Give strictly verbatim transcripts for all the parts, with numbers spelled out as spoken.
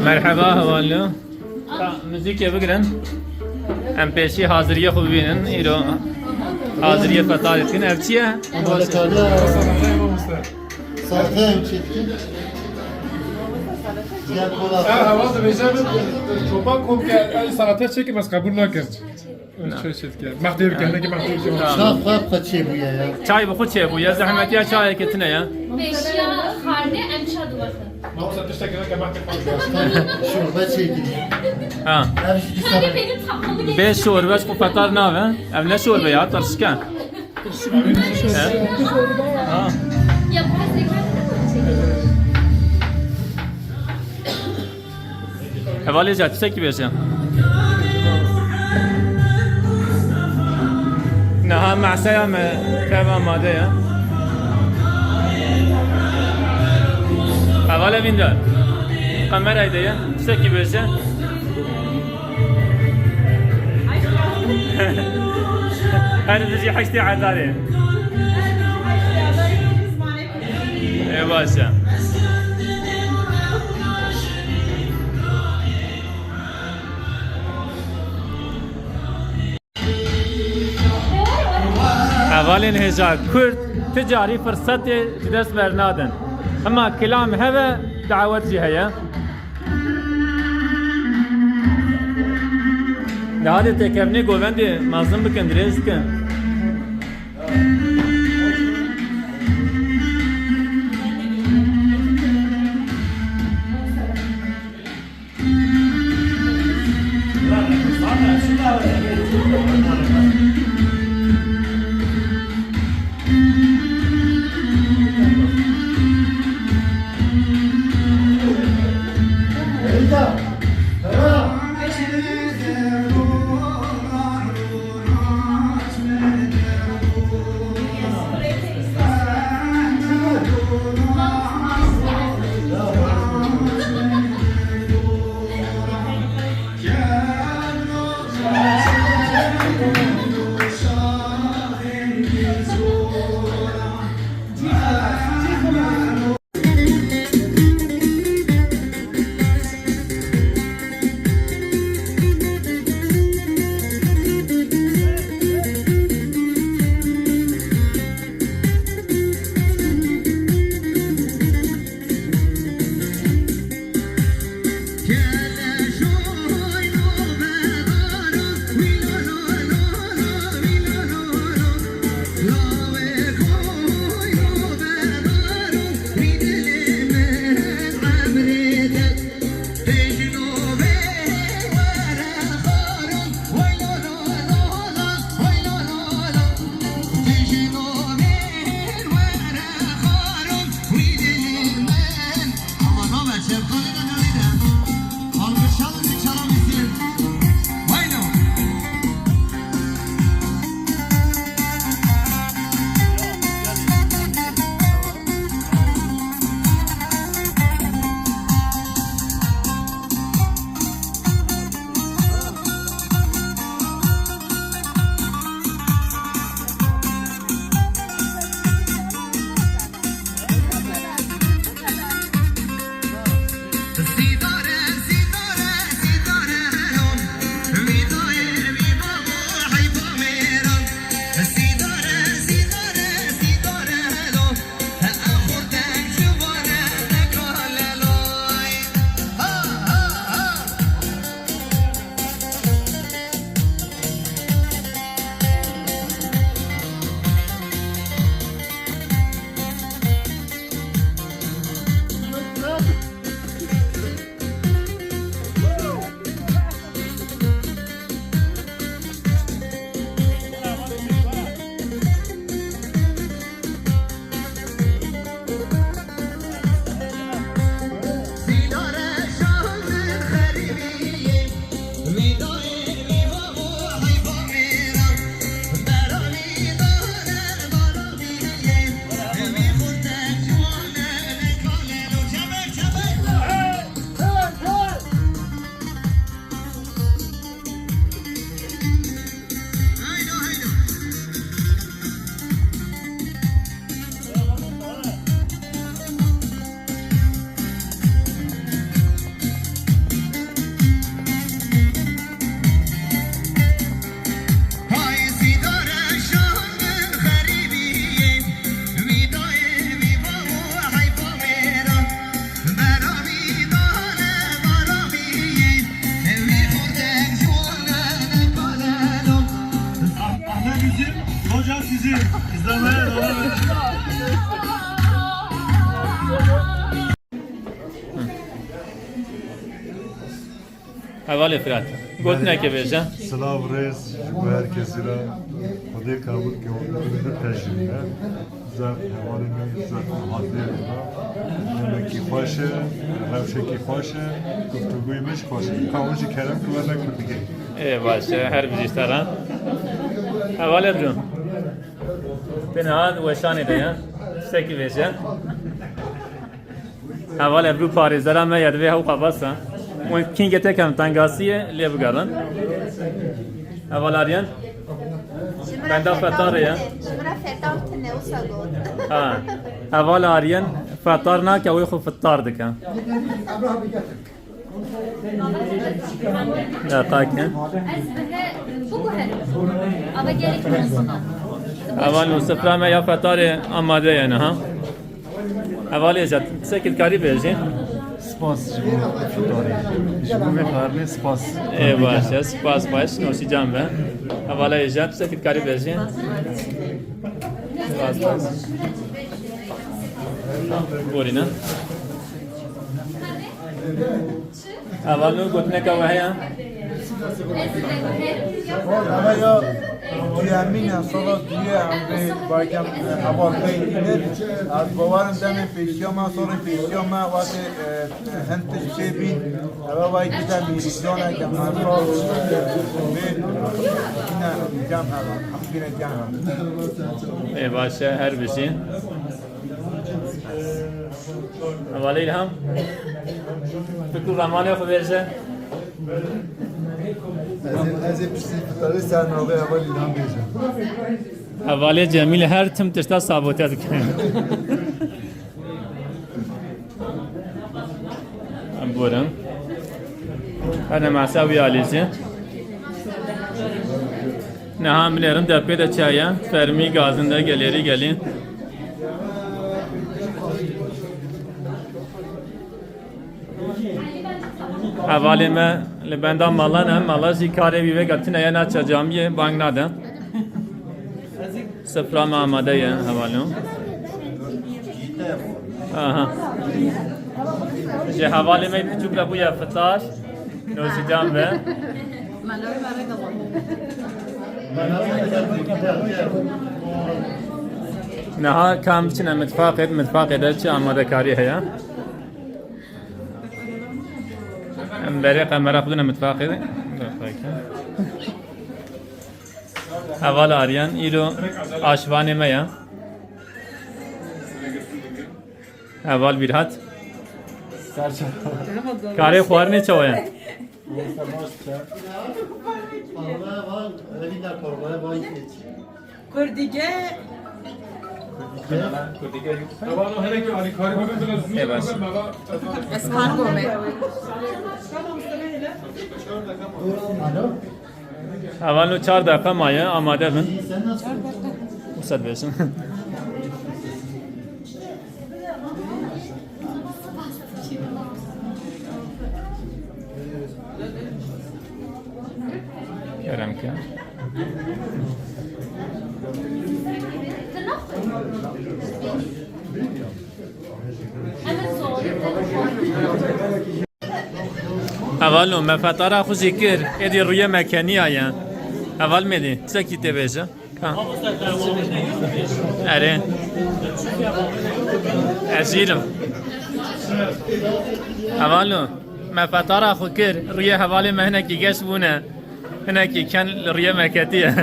Merheba hevalno. Muzîkê bigirin. Em pêşî haziriyê xwe bibînin. Îro haziriyê fetalê dikin. Ev çi ye? Saate em çektik. Diğer kola. Ha, hava da becerdim. Çoban kom ke el saate çekim, ez kabul nakim. Çay çetke. Mahdev kendine ki mahdev ki. Çav xwe xwe çêbûye ya. Çay bi xwe çêbûye. Zehmetiya çayeke tune ye. Pêşiya xwarinê em çax diwexin. Mamosta tiştekî neke mahdev xwe. Şorbe çêkirî. Ha. Ev jî dîsa. Bê şorbe ji xwe fetal nabe. Ev ne şorbe ya, tirşik e. He? Ha. Ya bu Hevalê ca tiştekî bêje. Niha meseya me tev amade ye. Hevalê vîndar. Kamerayê de ye. Tiştekî bêje. Her dijî heştê Edarê. Ê baş e. Hevalên hêja Kurd ti carî firsetê ji dest bernadin. Hema kilam hebe, dawet jî heye. De hadê têkevnê govendê mezin bikin, dirêj bikin. Hevalê Firat. Gotinekê bêje. Silav rêz ji bo her kesî re. Xwedê qebûl ke hûn bi tecrîbe. Zaf hevalê me, zaf hatiye me. Demekî xweş e, rewşekî xweş e, guftûgoyê me jî xweş e. Ka hûn jî kerem ku werne Kurdigê. Ê baş e, her bijî ji te re. Hevalê Ebru. Têne ha weşanê de ye. Tiştekî bêje. Heval Ebru parêzera me ye, divê hewqa basa. Hûn kîngê tekem tengasiyê lê bigerin. Heval Aryen. Benda fetarê ye. Ji min re fetar tune wisa got. Ha. Heval Aryen fetar nake, wê xwe fitar dike. Deqake. Ez bi he biguherim. Ava gelek mezin e. Heval, sifra me ya fetarê amade ye niha. Hevalê Êzet, tiştekî dikarî bêjî? Spas ji bo fitarê. Ji bo vê xwarinê spas. Ê baş e, spas baş, noşîcan be. Hevala Êzet, tiştekî dikarî bêjî? Spas, spas. Borîne. Hevalno, gotineka we heye? Eva ya duyemîn e, sala duyê em vê baygem heval pey dînin. Ez bawerim demê pêşiya me, salê pêşiya me wextê, e, hin tişt çê bîn. Eva vay gide mîrîsyaneke me sal, e, vê yine cem heval. Hemî bîne cem heval. Ê baş e, her bijî. Hevalê Îlham. Fikir û ramanê xwe bêje. Ez ê, ez ê piştî fitarê ser navê Heval Îlham bêjim. Hevalê Cemîl her tim tişta sabote dike. Em borin. Her ne masa wî alî jî. Niha em binêrin depê de çaye. Fermî gazinde gelêrî gelî. Hevalê me li benda mala ne, mala jî karê wî vêga tune ye, naçe camiyê bang nade. Sifra me amade ye, hevalno. Aha. Ji hevalê me piçûk re bûye fitar. Nosican be. Niha kam biçine mitfaqê, mitfaqê de çi amadekarî heye? Em berê qemera xwe dine mitfaqê. Heval Aryan, îro aşvanê me ya. Heval Bîrhat. Karê xwarinê çawa ye? Kurdige. Ê baş. Ez kargo me. Hevalno, çar deqa maye, amade bin. Wisa dibêjin. Kerem ke. Hevalno, me fetara xwe jî kir, êdî rûyê me keniyaye. Heval Mêdî, çi tê bêje? Ha. Erê. Ez jî lim. Hevalno, me fetara xwe kir, rûyê hevalê me hinekî geş bûne. Hinekî ken li rûyê me ketiye.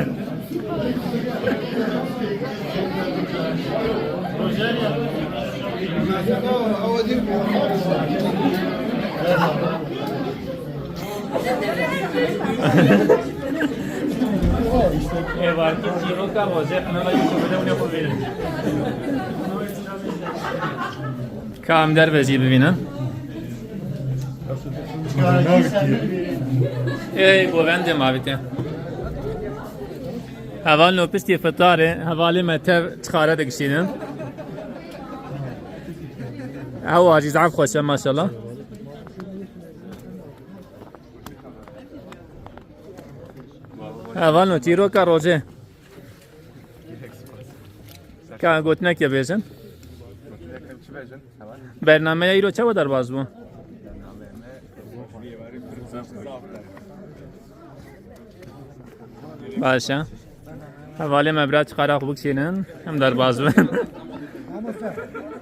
Ê, barkî çîroka rojê, hene la Yûsuf bide hûn ê xwe bînin. Ka em derve jî bibînin. Ê, govendê ma bite. Hevalno, piştî fitarê, hevalê me tev çixare dikişînin. Hewa jî zaf xweş e, maşallah. Hevalno, çîroka rojê. Ka gotinekê bêjin. Bernameya îro çawa derbas bû? Baş e. Hevalê me bira çiqara xwe bikişînin. Em derbas bin.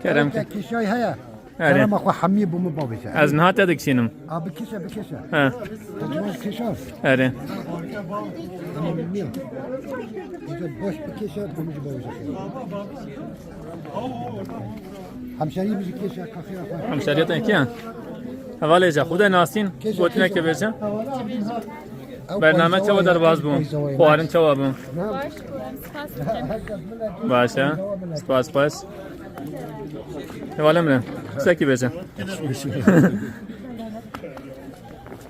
Kerem ki. Kişay heye. Erê. Kerema xwe hemî bo min bavêje. Ez niha te dikişînim. A, bikişe, bikişe. He. Hecî kişa. Erê. Tamam, niye? Baş bikişe, bo min bavêje. Hemşerî bijî kêşe, kaxê xwe. Hemşeriyê te kî ye? Hevalê je, xwe de nasîn, gotineke bêje. Bername çawa derbas bû? Xwarin çawa bû? Baş bû, em spas dikin. Baş e. Spas, spas. Hevalê min, qisek bêje.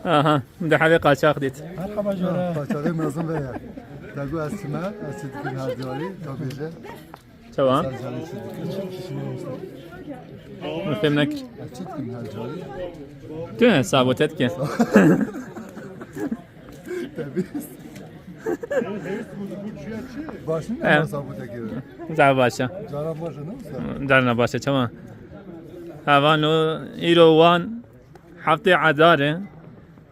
Aha, min de hevê qaçax dît. Merhaba, jara. Qaçaxê mezin ve ya. Dego ez çime, ez çi dikim her diyarî, ta bêje. Çawa? Min fêm nekir. Tu ne sabote dike. Baş mı? Sabote kere. Zaf baş e. Cara baş e, ne olsa? Carna baş e, çawa? Hevalno, îro wan heftê Edarê,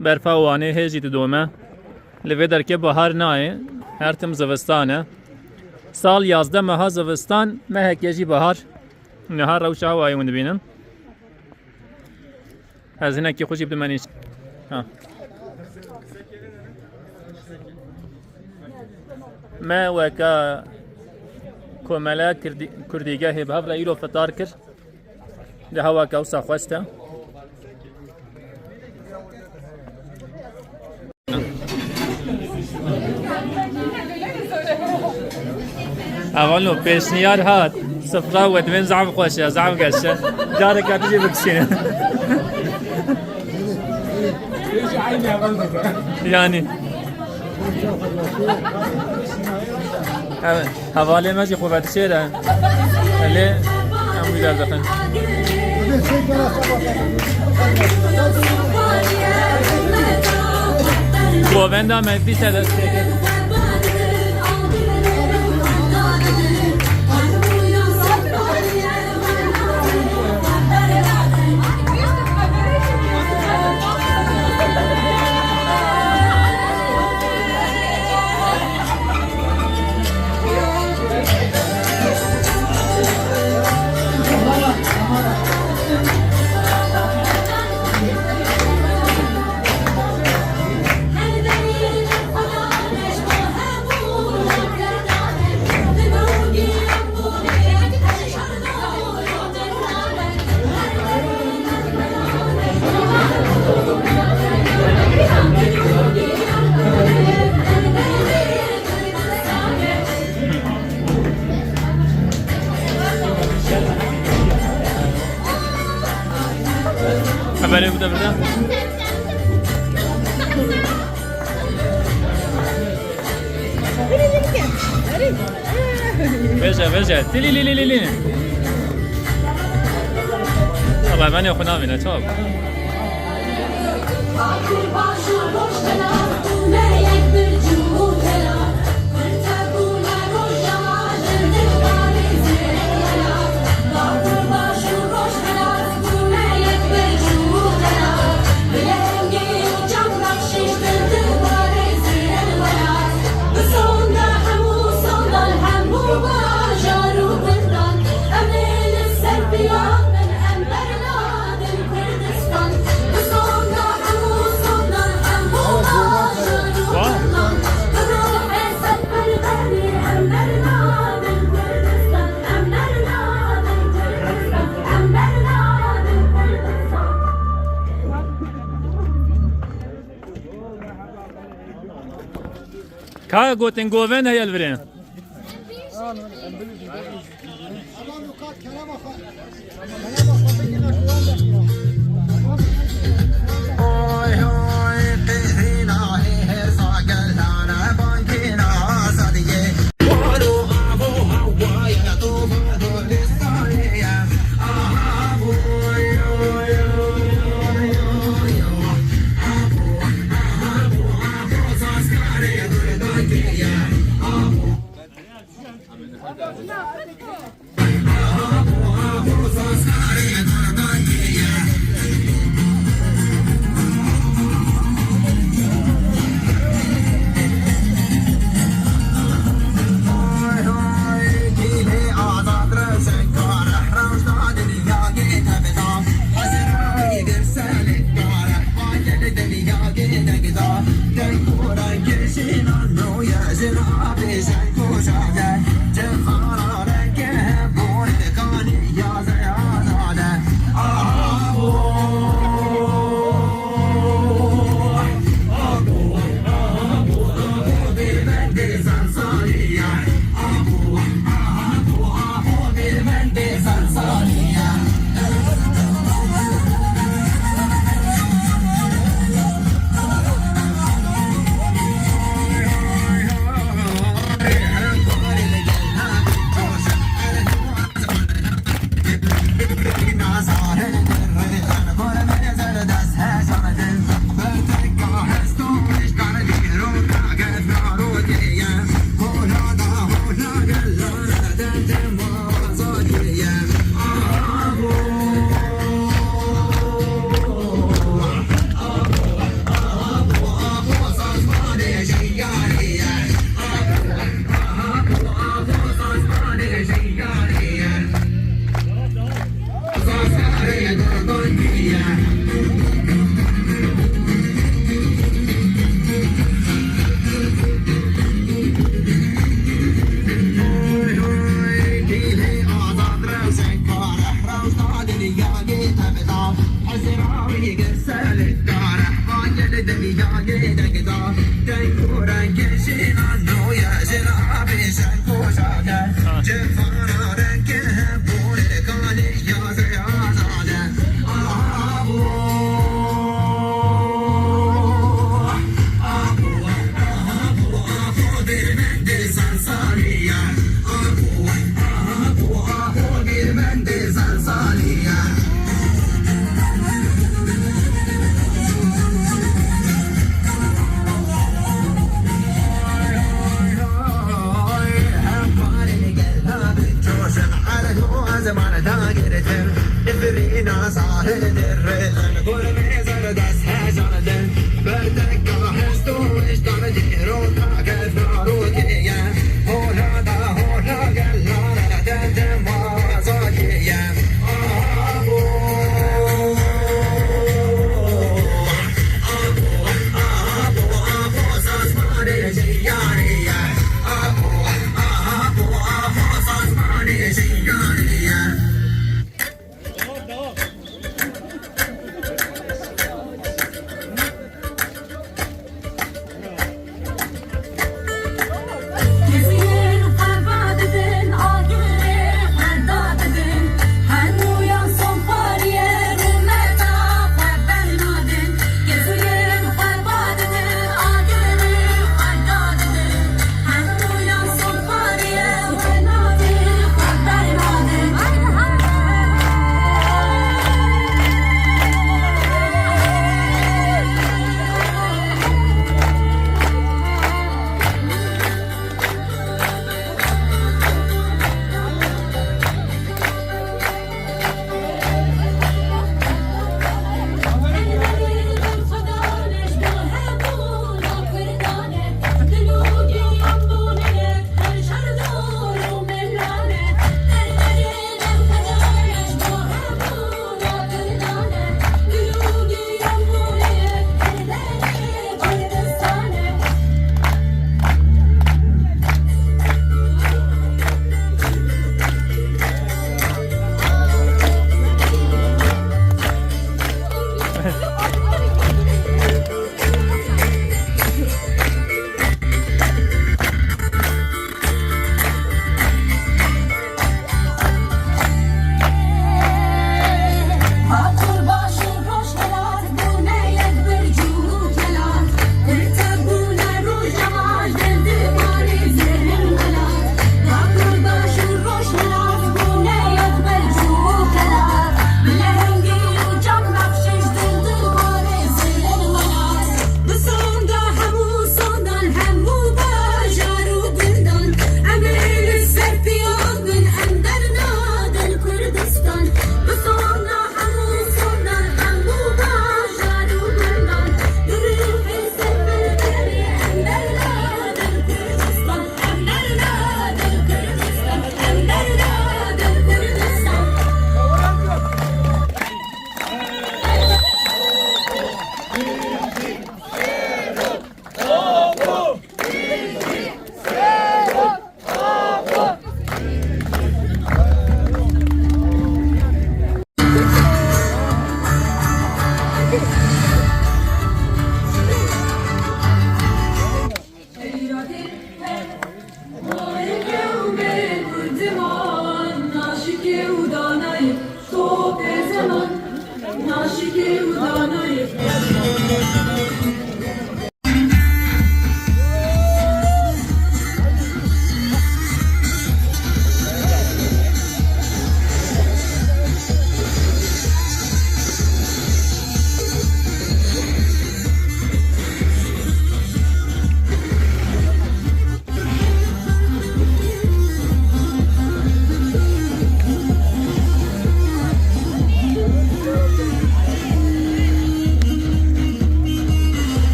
berfa Wanê hê jî didome. Li vê derkê bahar nayê, her tim zivistan e. Sal yazdeh meha zivistan, mehekê jî bahar. Niha rewşa hewayê hûn dibînin. Ez hinekî xwe jî bidim enîş. Ha. Me weke komele Kirdî-, Kurdîgehê bi hev re îro fitar kir. Di hewake wisa xweş de. Avalo pêşniyar hat. Sifra we divên zaf xweş e, zaf geş e. Careke tu jî bikişîne. Yani. Evet. Hevalê me jî xwe vedişêre. Lê em wî derdixin. Govenda me dîse destpêkê. Haberê bide bide. Veja, veja. Tili li li li li. Allah, ben yok, ne yapayım, çok. Ka gotin govend heye li virê.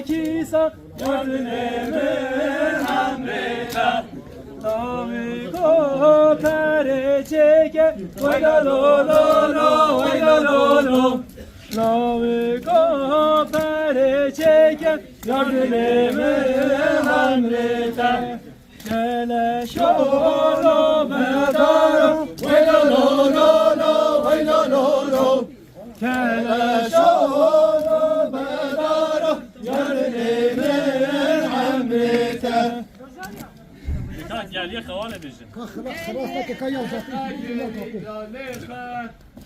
Kîsa yardimê min emrê te. Laviko perê çêke, weyla lo lo lo, weyla lo lo. Laviko perê çêke, yardimê min emrê te. Keleşo lo bedaro, weyla lo lo lo, weyla lo lo. Keleşo lo bedaro, yardimê min emrê te. Dikkat, gel, ya xewale bêjin. Ka xilas, xilas neke, ka ya uzatın.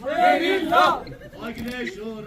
Gerilla.